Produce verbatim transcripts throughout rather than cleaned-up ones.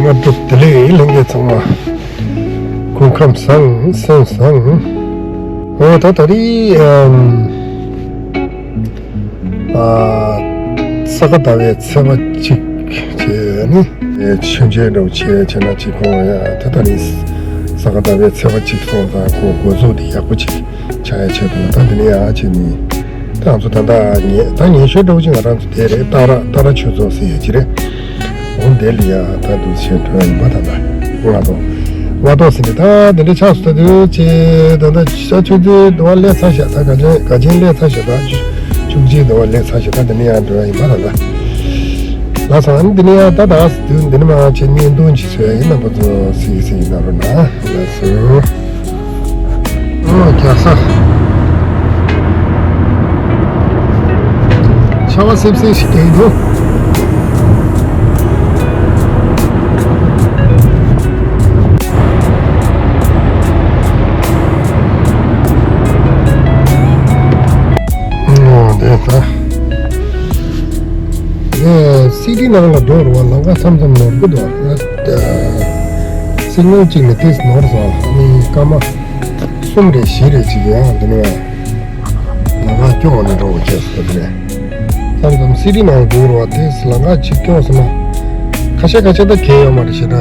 སྔ་དྲོ་བདེ་ལེགས། ལྷན་རྒྱས་ཚང་མ་སྐུ་ཁམས་བཟང་། སེམས་བཟང་། འོ་ད་ད་རེས་ཨམ་ཨ་ས་ག་ཟླ་བའི་ཚེས་པ་གཅིག་བྱས་ནི་ཆོས་མཇལ་འདྲ་བོ་བྱས་བྱས་ན་ཅིག་ཁོང་ཡ་ད་ད་རེས་ས་ག་ཟླ་བའི་ཚེས་པ་གཅིག་སོང་ཙང་ཁོང་འགོ་འཛུགས་དེ་ཡག་པོ་ཅིག་ཆགས་ཡ་ཆེད་དུ་ད་འདི་ནས་ཡང་བྱས་ནི། ད་ང་ཚོ་ད་ལྟ་ཉེ་ད་ཉེ་ཤོས་འདྲ་བོ་ཅིག་ང་རང་ཚོ་དེ་རེད། སྟག་ར་སྟག་ར་ཆོས་ཚོགས་ཟེར་ཡ་ཅིག་རེད། འོ་འདི་ལ་ཡ་ད་འདུག་སེ་འགྲོ་ཡ་ཡིན་པ། ད་ལྟ་ང་ཚོ་ང་ཚོ་ཟེར་ནས་ད་འདི་འདྲ་ཆགས་སུ་ད་དུས་ཅེ་ད་ལྟ་ས་ཆུ་ཚོད་དུ་བ་སླེབས་ཚར་ཤག་ད་ག་ཅན་ག་ཅན་སླེབས་ཚར་ཤག་ད་ཆུ་ཆུ་ཅིག་དུ་བ་སླེབས་ཚར་ཤག་ད་འདི་ནས་ཡ་འགྲོ་ཡ་ཡིན་པ། ད་ལྟ་ལ་སང་འདི་ནས་ཡ་ད་ད་དུས་འདི་ནས་མ་ཆེ་བརྙན་ཐུང་ཅིག་བཟོ་ཡ་ཡིན། རྣམ་པ་ཚོ་གཟིགས་གཟིགས་གནང་རོགས་གནང་། ལགས་སོ། ཨོ་རྒྱག་ས། ཆར་པ་སིབ་སིབ་ཞིག་རྒྱག་གི་འདུག་ཨོ་དེ་ད། ཨེ་སི་ཊི་ནང་ལ་འགྲོ་རུ་བ་ལམ་ཁ་མཚམས་མཚམས་ནོར་གི་འདུག་ཨ་སིག་ནལ་གཅིག་ནས་ཏིས་ནོར་སོང་། ཨ་ནི་སྐར་མ་གསུམ་རེ་བཞི་རེ་ཅིག་ཡང་འདི་ནས་ལམ་ཁ་སྐྱོ་བ་ནས་འགྲོ་དགོས་བྱས་སོང་། དེ་ནས་མཚམས་མཚམས་སི་ཊི་ནང་འགྲོ་རུ་བ་ཏིས་ལམ་ཁ་ཅིག་སྐྱོ་སོང་ན་ཁ་ཤས་ཁ་ཤས་ད་གས་ཡོད་མ་རེད་ཤི་ད།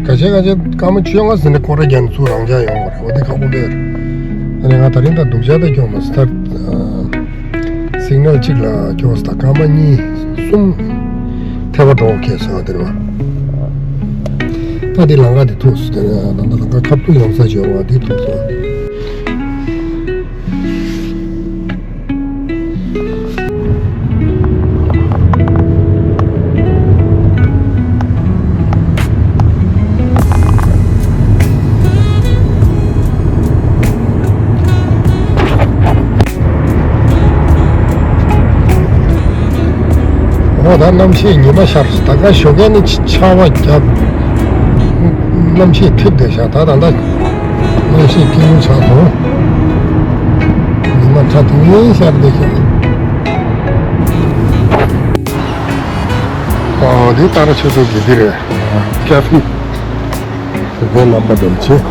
ཁ་ཤས་ཁ་ཤས་སྐར་མ་བཅོ་ལྔ་ཟིན་ནས་སྐོར་ར་རྒྱག་ནས་ཚུར་རང་འཇགས་ཡོང་བ་རེད། འོ་དེ་ཁག་པོ་དཔེ་རེད། ཨ་ནི་ང་ད་རིང་ད་སྡུག་ཅག་ད་སྐྱོ་མ་སི་ཐར། སིག་ནལ་གཅིག་ལ་སྐྱོ་སོང་། ད་སྐར་མ་གཉིས་གསུམ་ཐེ་བ་འགྲོ་ཁེལ་སོང་། དེ་རེད་བ། ད་དེ་ལམ་ཁ་དེ་ཐུག་སོང་། དེ་ནས་ད་ལྟ་ལམ་ཁ་ཁ་ཐུག་ཡོང་ས་ཞོར་བ་དེ་ཐུག་སོང་། འོ་ད་གནམ་གཤིས་ཉི་མ་ཤར་སོང་། ད་ག་ཞོགས་ཀས་ནི་ཆར་པ་བརྒྱབ། གནམ་གཤིས་འཐིབས་བསྡད་ཤག་ད་ད་ལྟ་གནམ་གཤིས་སྐྱིད་པོ་ཆགས་སོང་། ཉི་མ་ཁྲ་ཐིང་ཐིང་ཤར་བསྡད་ཤག་ཨོ་འདི་སྟག་ར་ཆོས་ཚོགས་ཀྱི་འདི་རེད། ཀ་ཕི། དེ་ནས་རྣམ་པ་འདྲ་བྱེད།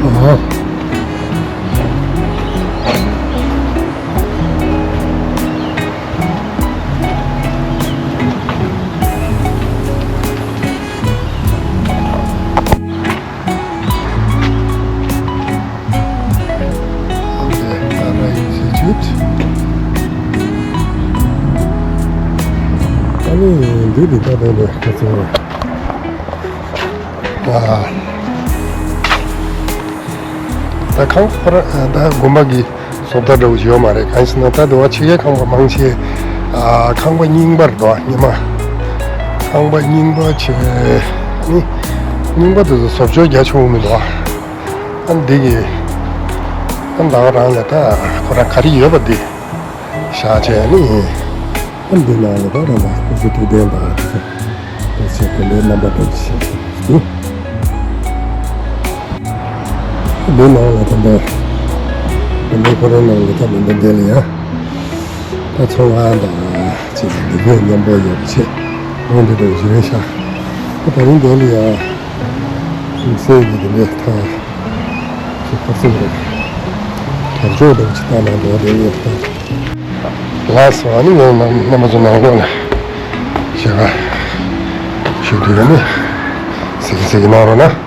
ཨ། ཨ་ནི་འདི་འདི་ལྟ་བུ་ནས་ཁ་ཚོན། ཨ། ད་ཁང་པ་ར་ད་དགོན་པ་གི་བཟོ་ལྟ་འདྲ་བོ་ཞིག་ཡོད་མ་རེད། གང་ཡིན་ཟེར་ན་ད་དུ་བ་ཕྱི་རྒྱལ་ཁང་པ་མང་ཆེ་ཨ་ཁང་པ་རྙིང་པ་རེད་འདུག་ཉི་མ། ཁང་པ་རྙིང་པ་ཆེ་ནི་རྙིང་པ་དེ་ཚོ་བཟོ་བཅོས་རྒྱག་ཆོག་མི་འདུག་ཨ་འདི་གི་ཨ་ད་ག་རང་ལ་ད་ཁོ་རང་ག་རེ་ཡོད་པ་འདི་བཞག་བྱས་ནི་ཨ་འདི་ནང་ལ་ད་རང་ད་ཁོ་ཚོ་ཐུགས་རྟེན་དང་དེ་ཚོ་དེ་ཚོ་དེ་འདྲའི་རྣམ་པ་འདྲ་བོ་ཞིག་འདུག་འདི་ནང་ལ་ད་ལྟ་འདི་ཁོ་རང་ནང་ལ་ད་མི་འདུག་འདི་ལ་ཡ་ད་ཚོང་ཁང་དང་ཅིག་འདི་གོས་མཉམ་པོ་ཡོད་པ་ཆེ་འོང་འདི་འདྲ་བོ་ཞིག་རེད་ཤག་ད་ད་རིང་འདི་ལ་ཡ་སེམས་ཀྱི་འདི་འདྲའི་ཐང་ཅིག་ཁ་སེམས་རེད། དར་ལྕོག་འདྲ་བོ་ཅིག་བཏང་ན་འགྲོ་བ་འདི་ཡོད་ད། ལགས་སོ། ཨ་ནི་ངས་རྣམ་རྣམ་པ་ཚོ་ནང་ལོགས་ལ་ཞལ་ཁ་ཞུ་དུས་ཨ་ནི་གཟིགས་གཟིགས་གནང་རོགས་གནང་།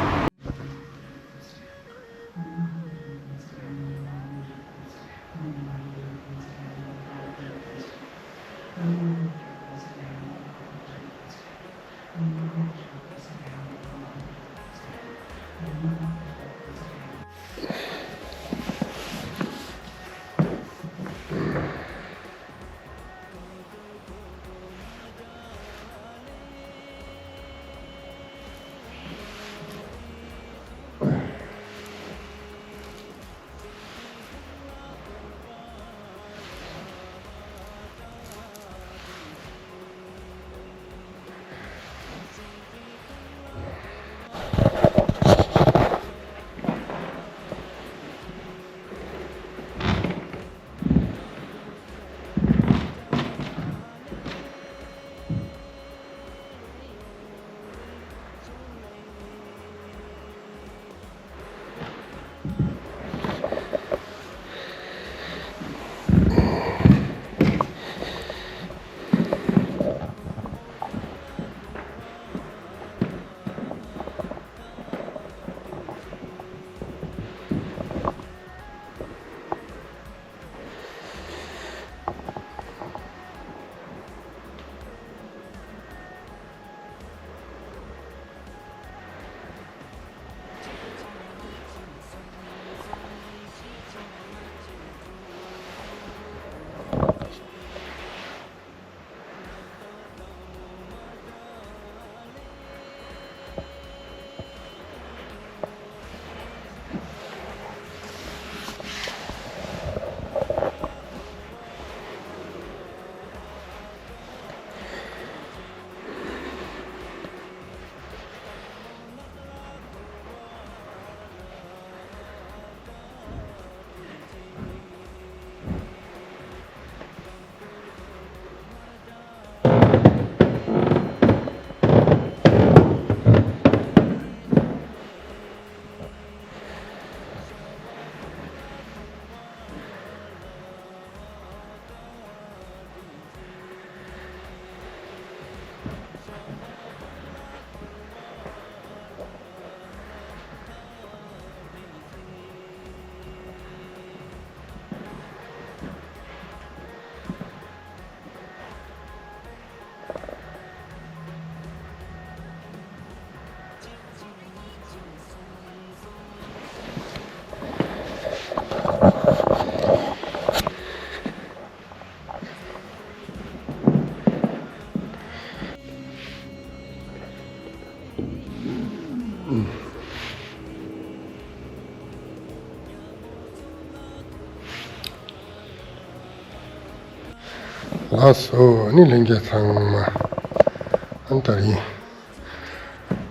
ལགས་སོ། ནི་ལྷན་རྒྱས་ཚང་མ། ཨ་ནི་ད་རིང་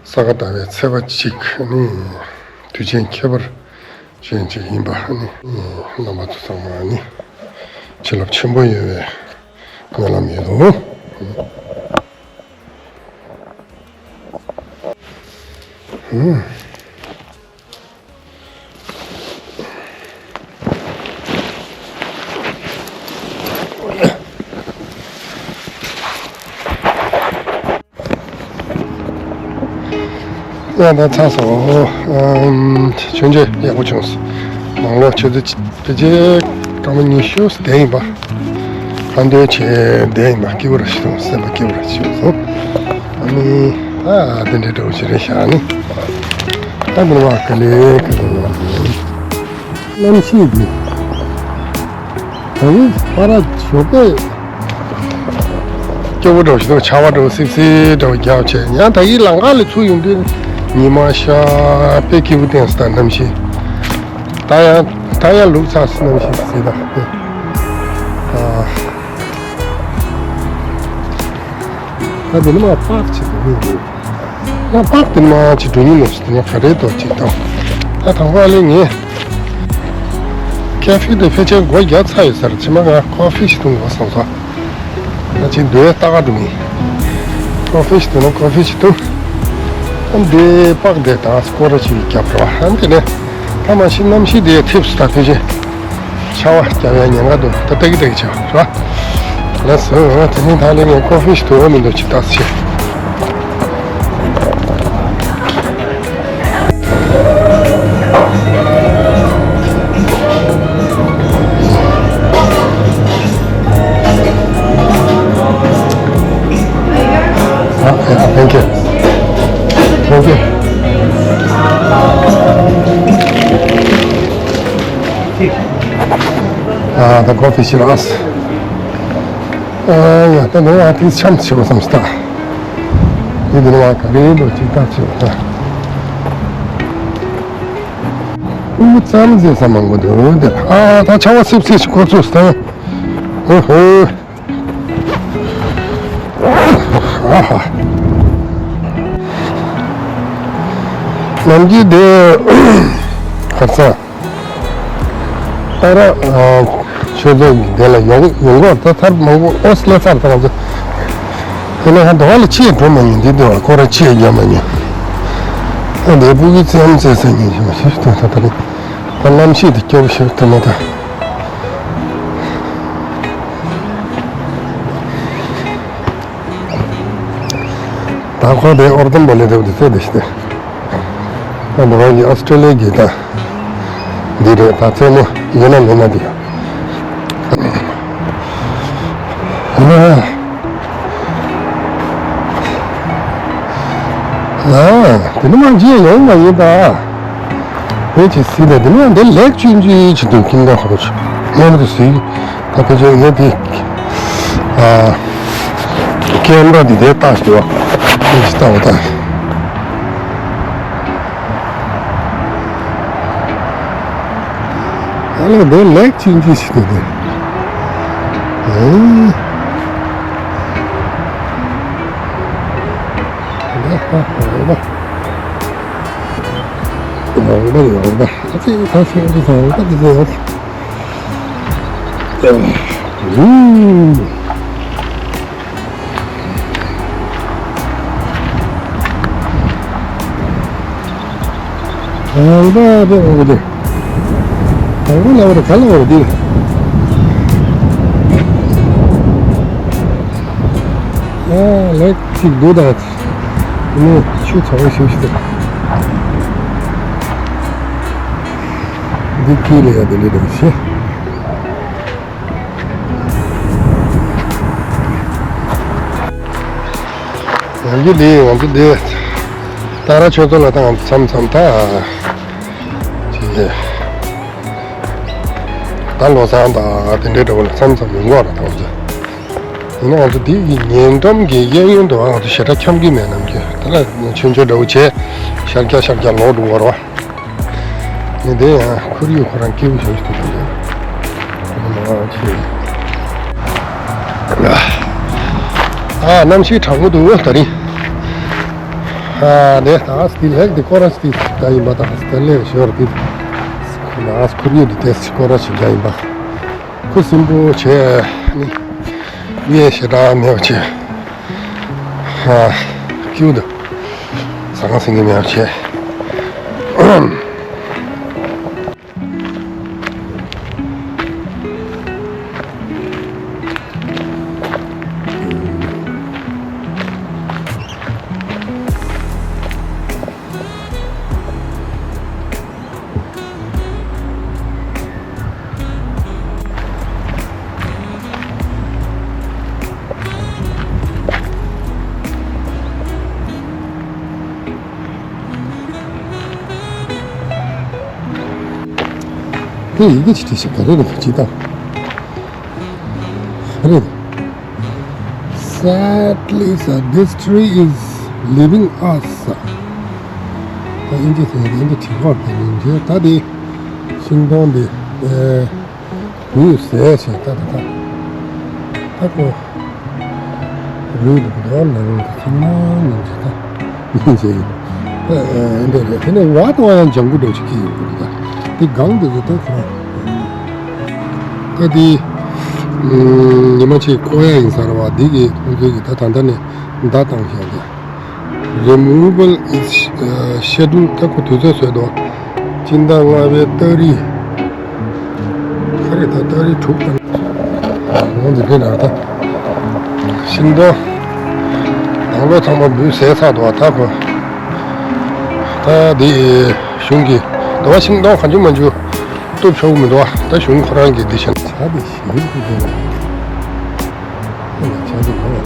ས་ག་ཟླ་བའི་ཚེས་པ་གཅིག་ནི་དུས་ཆེན་ཁྱད་པར་ཅན་ཅིག་ཡིན་པ་ནི་རྣམ་པ་ཚོ་ཚང་མ་ནི་བྱིན་རླབས་ཆེན་པོ་ཡོད་པའི་སྨོན་ལམ་ཡོད་དོ། ཡང་ད་ཚར་སོང་། ཨམ། མཆོད་མཇལ་ཡག་པོ་བྱུང་སོང་། ནང་ལོགས་ཆུ་ཚོད་ཕལ་ཆེར་སྐར་མ་ཉི་ཤུ་ཙམ་བསྡད་ཡིན་པ། ཁ་འདོན་བྱས་བསྡད་ཡིན་པ། སྐྱིད་པོ་ར་ཞིག་བྱུང་། སེམས་པ་སྐྱིད་པོ་ར་ཞིག་བྱུང་སོང་། ཨ་ནི་ད་དེ་འདྲའི་འདྲ་བོ་ཞིག་རེད་ཤག་ནི། ད་དེ་ནས་མར་ག་ལེ་ག་ལེ་ཡོང་གི་ཡིན། གནམ་གཤིས་འདི། ད་རིང་ཕར་ཞོགས་པས་སྐྱོ་པོ་འདྲ་བོ་ཞིག་འདུག་ཆར་པ་འདྲ་བོ་སིབ་སིབ་འདྲ་བོ་རྒྱབ་བྱས། ཡང་ད་གིན་ལམ་ཁ་ལ་ཚུར་ཡོང་དུས་ཉི་མ་ཤར་དཔེ་སྐྱིད་པོ་བསྟན་སོང་། ད་གནམ་གཤིས་ད་ཡང་ད་ཡང་ལུག་ཚ་སོང་། གནམ་གཤིས་སིབ་ད། ཨ། ད་འདི་ནས་མར་པག་ཅིག་འདུག་ཡང་པག་དེ་མ་ཅིག་འགྲོ་མི་ནོར་ཞིག་དེ་ནས་ག་རེ་འདུག་ཅིག་དང་། ད་དང་པོ་ཨ་ལེ་ངས་ཀེ་ཧྥེ་དེ་ཕལ་ཆེར་སྒོ་རྒྱག་ཚར་ཡོད་ས་རེད། ཕྱི་མ་ང་ཀོ་ཧྥི་ཞིག་འཐུང་དགོས་བསམ་སོང་། ད་ཅིག་འདོད་ལྟ་ག་འགྲོ་མི། ཀོ་ཧྥི་ཞིག་འཐུང་ན་ཀོ་ཧྥི་ཞིག་འཐུང་། ཨ་འདི་པག་དེ་དང་སྐོར་ར་ཅིག་རྒྱབ་རོགས། ཨ་འདི་ནས་ད་མ་གཞི་གནམ་གཤིས་དེ་ཐེབས་སུ་ད་ཕལ་ཆེར། ཆར་པ་རྒྱབ་ཡ་ཉེན་ཁ་འདུག་ད་ལྟ་གི་ལྟ་གི་བྱ་བ་རེད་པ། ལགས་སོ། དེ་རིང་ད་ལས་ངས་ཀོ་ཧྥི་ཞིག་འཐུང་བ་མི་འདུག་ཅིག་ལྟ་ཟེར། ཨ། ཨ། Thank you. Thank you. ཨ། ད་ཀོ་ཧྥི་ཞིག་རག་སོང་། ཨ་ཡ། ད་ནི་ང་དེ་འཆམ་བྱེད་དགོས་བསམ་སྟེ། འདི་འདི་ནི་ང་ག་རེ་འདུག་ཅིག་ལྟ་བྱེད་དགོས། ཨུ་ཙམ་ཟེར་ས་མང་པོ་འདུག་འདི། ཨ། ད་ཆར་པ་སིབ་སིབ་ཞིག་འགོ་ཚུགས་སོང་། ཨོ་ཧོ། ཨ་ཧ། ནམ་རྒྱུན་འདི་ཁར་ས། ད་ར། ཨ། ཆུ་ཚོད་འདི་ལ་ཡོང་ཡོང་གོ་ད་ཐར་མང་པོ་ཨོ་སི་ལེ་ཚར་ད་ང་ཚོ། དེ་ནས་ཧ་འདོ་བ་ལ་ཆེས་འགྲོ་མ་ཡིན་འདི་འདི་བ་ཁོ་ར་ཆེས་རྒྱ་མ་ཉན། ཨ་འདི་སྤུ་གུའི་རྩེད་མོ་རྩེ་ས་ཉིན་ཞིག་མ་ཤེས་ད་ད་ད་རེད། ད་གནམ་གཤིས་དེ་སྐྱོ་པོ་ཞིག་ད་མ་ད། ད་ཁོ་དེ་ཨོར་དམ་པ་ལས་འདེབས་དེ་ཚོ་དེ་ཤི་དེ། ད་འདི་བ་ཡི་ཨོ་སི་ཀྲེ་ལི་ཡ་གི་ད། འདི་རེད། ད་རྩེད་མོ་ཡོད་ན་མེད་ན་དེ། ཨ། ཨ། དེ་ནི་མ་བརྗེད་ཡོང་མ་ཡིན་ད། བོད་ཀྱི་སྲིད་ལ་དེ་ནི་འདི་ལེགས་ཆུང་ཆུང་ཅིག་འདུག་ཀིང་ཀ་ཧོ་ཆུ་ངས་མི་དུ་སྲིད། ད་ཕལ་ཆེར་ངས་དེ། ཨ། ཀེམ་ར་འདི་དེ་ལྟ་ཞིག་བ། དེ་ཅི་ལྟ་བ་ལྟ། ཨ་ལས་འདི་ལེགས་ཆུང་ཆུང་ཞིག་འདུག་དེ། ཨེ། ཡོང་པ་ཡོང་པ། ཡོང་པ་ཡོང་པ། ཨ་ཙི་ད་སོང་ཙི་ད་ཡོང་པ་འདི་ཚོ་ཡོང་པ། ཨུ། ཡོང་པ་འདི་འོ་འདི། ཡོང་པ་ལ་བར་ག་ལ་བར་འདི། ཨ་ལེགས་ཅིག་འདུག་ད། ནི་ཆུ་ཚ་བོ་ཞིག་ཞིག་འདུག་འདི་ཁྱི་ལ་ཡ་དེ་ལས་དང་ཤེས། ཡང་གི་འདི་ང་ཚོ་འདི་ཏཱ་ར་ཆོས་ཚོགས་ལ་དང་མཚམས་མཚམས་ད་ཅིག་ད་ལོ་སང་དང་དེ་འདྲའི་འདྲ་བོ་ལ་མཚམས་མཚམས་ཡོང་གི་རེད། ད་ང་ཚོ། ཡིན་ན་ང་ཚོ་འདི་ཉེ་འགྲམ་གྱི་གཡས་གཡོན་དུ་ང་ཚོ་ཞེ་དྲག་འཁྱམ་གྱི་མེད་ནམ་གྱི་དེ་ལ་ཆུང་ཆུང་འདྲ་བོ་བྱས་ཤར་རྒྱག་ཤར་རྒྱག་ལོག་འགྲོ་བར་བ། ནི་དེ་ཡང་ཁོར་ཡུག་ཁོ་རང་སྐྱིད་པོ་ཞིག་ཏུ་འདུག་ལ་ཆེ། ཨ། གནམ་གཤིས་གྲང་མོ་འདུག་ད་རིང་། ཨ། དེ་ད་སི་ལེགས་དེ་སྐོར་ར་སི་ད་ཡིན་པ་དང་སི་ལེགས་ཞོར་དེ་ཨ་ཁུར་ཡུ་དེ་ཏེ་སི་སྐོར་ར་ཞིག་རྒྱག་ཡིན་པ། ཁུ་སིམ་པོ་བྱས་ནི་གཡས་ཞེ་དྲག་མེད་པ་བྱས། ཨ། ཀྱུ་དུ་ཟང་ཟིང་གི་མེད་པ་བྱས། དེ་ཡི་གེ་ཅིག་བྲིས་ཤག་ག་རེ་རེད། ཅི་ལྟར་རེད། Sadly, sir, this tree is leaving us, sir. ད་ཨིན་ཇི་ཟེར་ཡ་ཨིན་ཇི་བྲིས་སྐོར་དེ་ཡིན་རྗེས་ད་དེ་ཤིང་སྡོང་དེ་ཨེ། རུལ་ཟེར་བྱས་ད་ད་ད། ད་ཁོ་རུལ་འདུག་འདུག་ནང་དུ་ཚང་མ་ཉིན་བྱེད་ད་ཉིན་བྱེད་ཡིན། ཨེ་འདྲ་རེད། དེ་ནས་བ་དང་བ་ཡང་ལྗང་གུ་འདྲ་ཞིག་སྐྱེས་ཡོང་གི་འདུག་ད་དེ་སྒང་དེ་ཚོ་ད་ཁོ་རང་ད་དེ་ཉི་མ་གཅིག་བཀོག་ཡ་ཡིན་ས་རེད་བ། འདི་གི་ཁོང་ཚོས་གི་ད་ད་ལྟ་ནས་མདའ་བཏང་བཞག་གི Removal is, uh, scheduled. ད་ཁོ་དུས་ཚོད་བཟོས་འདུག་སྤྱི་ཟླ་ལྔ་པའི་ཏ་རིག་ག་རེ་ད་ཏ་རིག་དྲུག་དང་། འོང་འདི་འདྲ་ད། ཤིང་སྡོང་ནང་ལོགས་ཚང་མ་འབུས་ཟས་ཚར་འདུག་ད་ཁོ་ད་འདི་གཞུང་གི་འདུག་ཤིང་སྡོང་གང་བྱུང་མང་བྱུང་གཏུབ་ཆོག་གི་མི་འདུག་ད་གཞུང་ཁོ་རང་གི་འདི་བཞིན་བྱ་འདི་ཞིག་རིག་གི་འདུག་ཨེ་ཡ་བྱ་འདི་ཡོང་ཡ།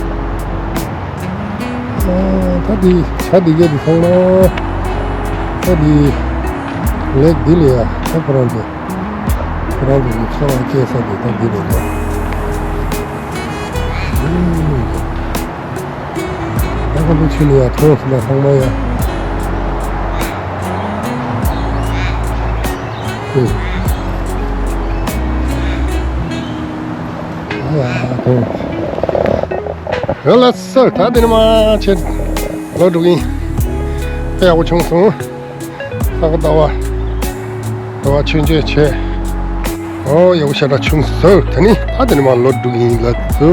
ཨ། ད་འདི་བྱ་འདི་གས་འདི་ཚང་མ་ད་འདི་ལེགས་འདི་ལ་ཡ་ད་ཁོ་རང་ཚོ་ཁོ་རང་ཚོ་གི་འཚོ་བ་སྐྱེལ་ས་འདི་ད་འདི་རེད་འདུག་ད་ཁོ་ཚོ་ཕྱི་ལ་ཡ་མཐོང་སོང་ན་ཚང་མ་ཡ། ཨེ། ཡོད་ལ་སོ། ད་དེ་ནས་མར་ཕྱིར་ལོག་འགྲོ་གི་ཡིན། དཔེ་ཡག་པོ་བྱུང་སོང་། ས་ག་ཟླ་བ། ཟླ་བ་ཆུང་ཆུང་བྱས། ཨོ་ཡག་པོ་ཞེ་དྲག་བྱུང་སོང་། ད་ནི་ད་དེ་ནས་མར་ལོག་འགྲོ་གི་ཡིན་ལ་སོ།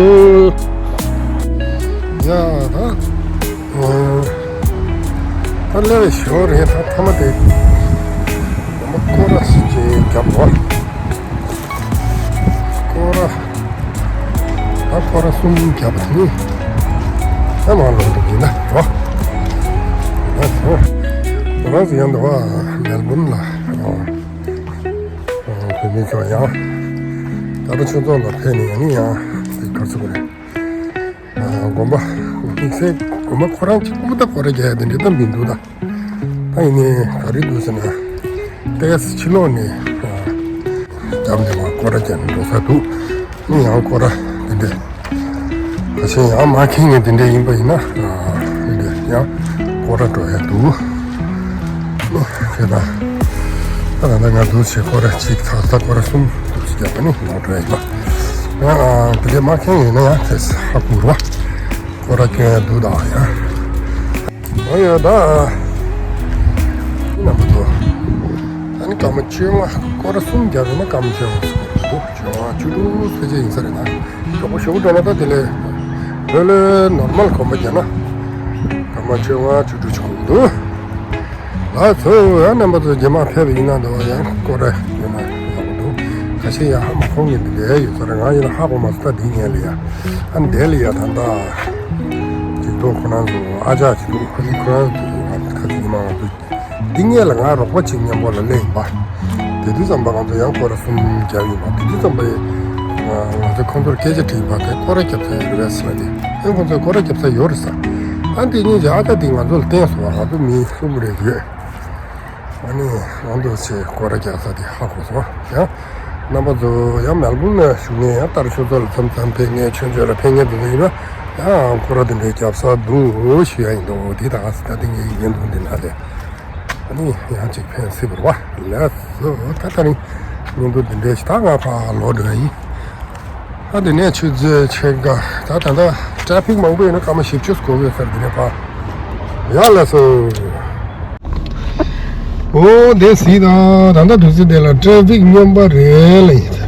ཡ་ད། ཨོ། ད་སླེབས་ཞོར་རེད། ད་མཐའ་མ་དེ་ངོ་མ་སྐོར་ར་ཞིག་ཅིག་བརྒྱབ་འོ། སྐོར་ར། ད་སྐོར་ར་གསུམ་བརྒྱབ་པ་དེ་ནི། ད་མར་ལོག་འགྲོ་གི་ཡིན་ན་འགྲོ། ད་ཚོ། ང་རང་ཚོ་ཡང་འདུག་བ་མེལ་བོན་ལ། ཨོ། ཨོ་བོད་མི་ཚོ་ཡང་། ད་ལྟ་ཆུ་མཚོ་ལ་ཕེབས་ནས་ཡང་ནི་ཡང་དེ་གར་ཚུགས་རེད། དགོན་པ་དམིགས་བསལ་དགོན་པ་ཁོ་རང་གཅིག་པུ་ད་སྐོར་ར་རྒྱག་ཡ་དེ་འདྲ་ད་མི་འདུག་ད། ད་ཡིན་ནའི་ག་རེ་འདུག་ཟེར་ན། ཏེ་སི་ཕྱི་ལོགས་ནས་རྒྱབ་འདི་བ་སྐོར་ར་རྒྱག་ནས་འགྲོ་ས་འདུག་ནི་ཡང་སྐོར་ར་དེ་འདྲ། ཁ་ཤས་ཡང་མ་མཁྱེན་མཁན་དེ་འདྲ་ཡིན་པ་ཡིན་ན་དེ་འདྲ་ཡང་སྐོར་ར་འགྲོ་ཡ་འདུག་ནི་དེ་ད་ད་ད་ང་འདུག་བྱས་སྐོར་ར་གཅིག་ཚ་ཚ་སྐོར་ར་གསུམ་འདུག་བྱས་རྒྱག་པ་ནི་ལོག་འགྲོ་ཡ་ཡིན་པ། ཡང་དེ་འདྲ་མ་མཁྱེན་ཡིན་ན་ཡང་ཏེ་སི་ཧ་གོ་ར་བ། སྐོར་ར་སྐྱོན་ཡ་འདུག་ད་ཡང་། ཨོ་ཡ་ད། ཡིན་ན་མ་གཏོགས། ཨ་ནི་སྐར་མ་བཅོ་ལྔ་སྐོར་ར་གསུམ་རྒྱབ་ཡིན་ན་སྐར་མ་བཅོ་ལྔ་སྐོར་ར་འདུག་བཅོ་ལྔ་བཅུ་དྲུག་ཙམ་ཅིག་ཡིན་ས་རེད་ད། མགྱོགས་པོ་ཞེ་པོ་འགྲོ་ན་ད་དེ་ལས་ལྷོད་ལྷོད་ནོར་མལ་གོམ་པ་བརྒྱབ་ན་སྐར་མ་བཅོ་ལྔ་བཅུ་དྲུག་ཅིག་འགོར་གྱི་འདུག་ལགས་སོ། ཡང་རྣམ་པ་ཚོ་རྗེས་མ་ཕེབས་པ་ཡིན་ན་འདུག་ཡང་སྐོར་ར་ཡོད་ན་ཡག་པོ་འདུག་ཁ་ཤས་ཡང་ཧ་མ་གོ་མཁན་དེ་འདྲ་ཡོད་ས་རེད། ང་ཡིན་ན་ཧ་གོ་མ་སོང་། ད་འདི་ངས་ལ་ཡ་ཨ་འདས་ལ་ཡ་ད་ད་ཅིག་ཏུ་ཁོ་རང་ཚོ་ཨ་ཅག་ཅིག་ཏུ་ཁོ་ཚོ་ཁོ་རང་ཚོ་ཁ་ཅིག་མ་ང་ཚོ་འདི་ངས་ལ་ང་རོགས་པ་ཅིག་མཉམ་པོ་ལ་སླེབས་ཡིན་པ། དེ་དུས་ཙམ་པ་ང་ཚོ་ཡང་སྐོར་ར་གསུམ་བརྒྱབ་ཡིན་པ། དེ་དུས་ཙམ་པ་ཡི་ང་ཚོ་ཁོང་ཚོར་སྐད་ཆ་དྲིས་པ་དེ་སྐོར་ར་བརྒྱབ་ས་ཡོད་རེད་པས་ཟེར་བ་དེ། ཨེ་ཁོང་ཚོས་སྐོར་ར་བརྒྱབ་ས་ཡོད་རེད་ཟེར། ཨ་འདི་གཉིས་ཀྱི་ཨ་ཅག་འདི་ང་ཚོ་ལ་བསྟན་སོང་བ། ང་ཚོ་མི་གསུམ་རེ་ཡོད། ཨ་ནི་ང་ཚོ་ཆེ་སྐོར་ར་རྒྱག་ས་དེ་ཧ་གོ་སོང་ཡང་། རྣམ་པ་ཚོ་ཡང་མེལ་བོན་ལ་བཞུགས་མཁན་ཡང་ལྟ་ར་ཆུ་མཚོ་ལ་མཚམས་མཚམས་ཕེབས་མཁན་ཆུང་ཆུང་ལ་ཕེབས་མཁན་དེ་ཚོ་ཡིན་ན་ཡང་སྐོར་ར་དེ་འདྲའི་རྒྱབ་ས་འདུག་ཞུ་ཡ་ཡིན་འདུག་དེ་ད་ད་ལྟ་ངའི་བརྙན་ཐུང་འདི་ནང་ལས་ཨ་ནི་ཡང་ཅིག་ཕན་སྲིད་པར་བ་ལགས་སོ། ད་ད་རིང་བརྙན་ཐུང་འདི་འདྲའི་ཞིག་ད་ང་ཕར་ལོག་འགྲོ་ཡ་ཡིན། ད་དེ་ནས་ཆུ་མཛོད་ཆེ་ག་ད་ད་ད། ཊེ་ཕིག་མང་པོ་ཡོད་ན་སྐར་མ་བཞི་བཅུ་འགོར་གི་ཡོད་ས་རེད། འདི་ནས་ཕར། ཡ་ལགས་སོ། ཨོ་དེ་གཟིགས་དང་། ད་ལྟ་དུས་ཚོད་དེ་ལ་ཊེ་ཕིག་སྙོམས་པ་རེད་ལ་ཡིན།